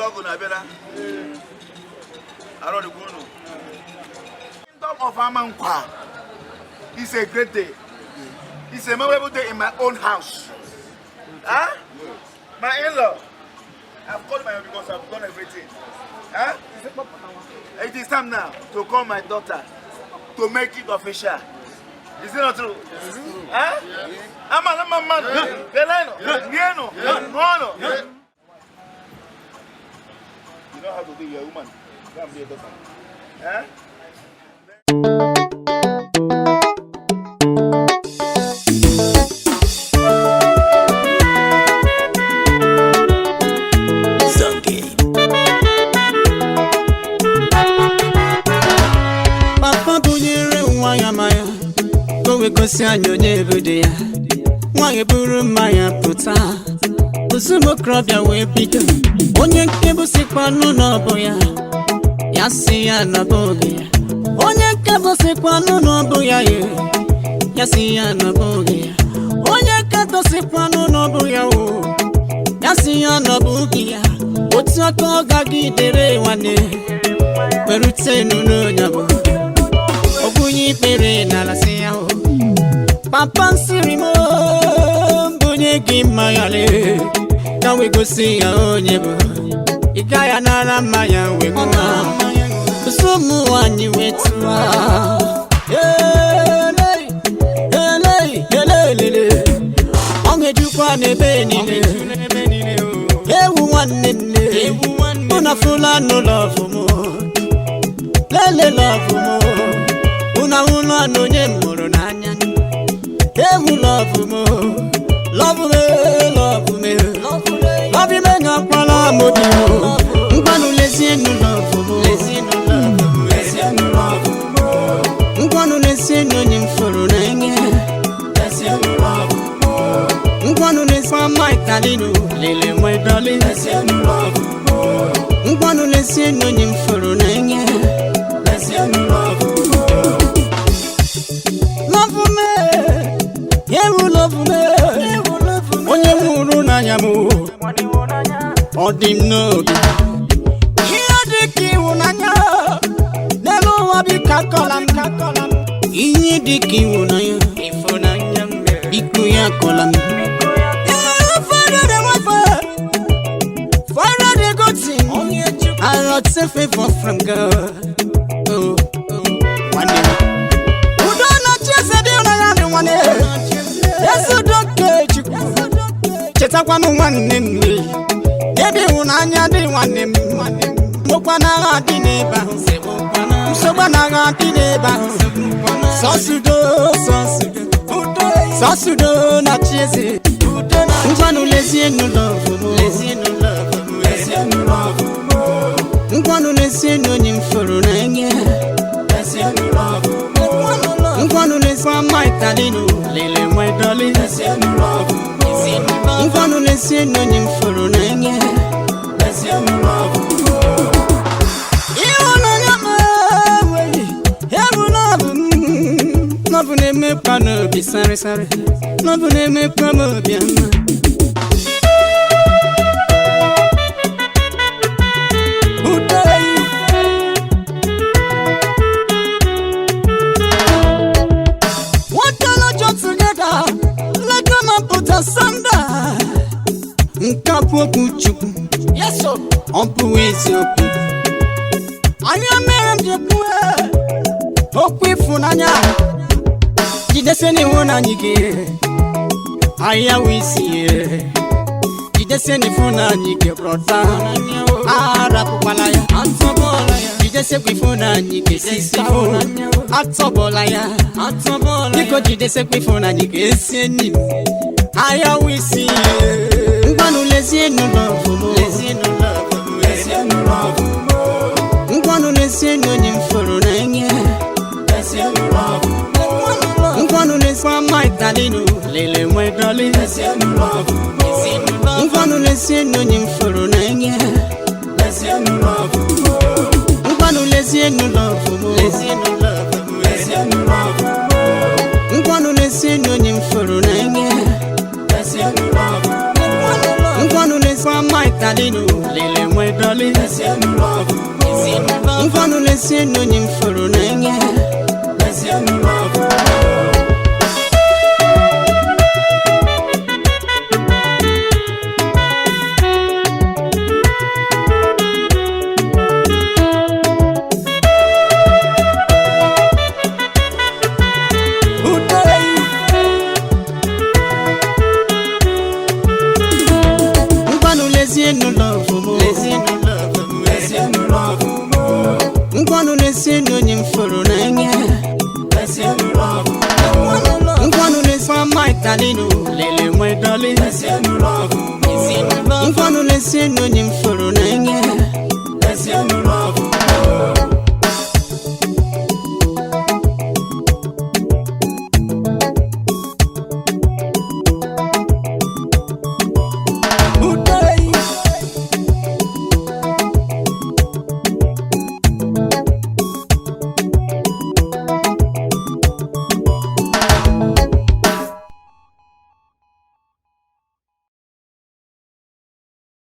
Ọgụ na-abịara arọdịkwa unu. Kingdom of Amankwa is a great day. It's a memorable day in my own house. Huh? My in-law, I've called my own because I've done everything. Huh? It is time now to call my daughter to make it official. Is it not true? Huh? Ama ama man. Beleno. Nieno. Nono. You know how to do your woman. Go and be a daughter. Huh? Zange. Papa bunyere nwa ya mmanya ka o wee gosi anyị onye bụ di ya. Nwaanyị buru mmanya pụta, ụmụ okorobịa wee bido. Onye nke bụ sikwa n'ụlọ ọ bụ ya, ya si ya na ọ bụghị ya. Onye nke bụ sikwa n'ụlọ ọ bụ ya ye, ya si ya na ọ bụghị ya. Onye nke atọ sikwa n'ụlọ ọ bụ ya o, ya si ya na ọ bụghị ya. Otu aka ọ gagidere nwanne werute n'ụlọ ya bụ ogbunye ikpere n'ala si ya o. Papa nsiri m bunye gị mmanya lee ka wee gosi ya onye bụ ị gaghị anara mmanya wee ṅụọ. Ụsọ ụmụ nwanyị wee tụọ elei elei elelele, ọṅụ ejukwa n'ebe niile. Ewu nwanne nne, unu afụla n'ụlọ ọfụmụ, lelele ọfụmụ, unu ahụla n'onye m hụrụ n'anya. Ewu love m, love me, love me, love me, nyakwala m obi m. Ngwanụ lezienụ love m, ngwanụ lezienụ onye m fụrụ n'anya. Ngwanụ lezienụ Mike Alinu lele nwe dọlị. Ngwanụ lezienụ onye m fụrụ n'anya. Love me, ewu love me, onye nwụrụ n'anya m, ọ dị m n'obi. Ihe dị ka ịhụnanya n'elu ụwa, biko akọla m. Ihe dị ka ịhụnanya, biko ya akọla m. Father, the good thing I accept favor from God. Oh, oh, nwanne m. Udo na Chieze dị ụlọ dị nwanne. Ezi udo nke Chukwu. Chetakwanụ nwanne m ebe ịhụnanya dị nwanne m. Mgbokwa n'agha dị n'ebe ahụ. Nsogbu n'agha dị n'ebe ahụ. Sọsọ udo, sọsọ udo. Sọsọ udo na Chieze. Ngwanụ lezienụ love m. Ngwanụ lezienụ onye m fụrụ n'anya. Ngwanụ lezienụ Mike Alinu lele nwe dọlị. Ngwanụ lezienụ onye m fụrụ n'anya. Ịhụnanya m enweghị ewu love m. Love na-emekwa n'obi sarịsarị. Love na-emekwa m obi ọma. Udo. What can I join together? Let them and put asunder. Nke a bụ okwu Chukwu. Ọ bụ eziokwu. Anya mere m ji kwue okwu ịfụnanya. Jidesi n'ịhụnanya gị. Ahịa wụ isi ya. Jidesi n'ịfụnanya gị, brother. Arapụkwala ya. Jidesikwa ịfụnanya gị, sister. Atọgbọla ya. Biko jidesikwa ịfụnanya gị, esi enyi m. Ahịa wụ isi ya. Ngwanụ lezienụ love m. Ngwanụ lezienụ onye m fụrụ n'anya. Ngwanụ lezienụ Mike Alinu lele nwe dọlị. Ngwanụ lezienụ onye m fụrụ n'anya. Ngwanụ lezienụ love m. Ngwanụ lezienụ onye m fụrụ n'anya. Ngwanụ lezienụ Mike Alinu lele nwe dọlị. Lezie na onye m fụrụ n'anya.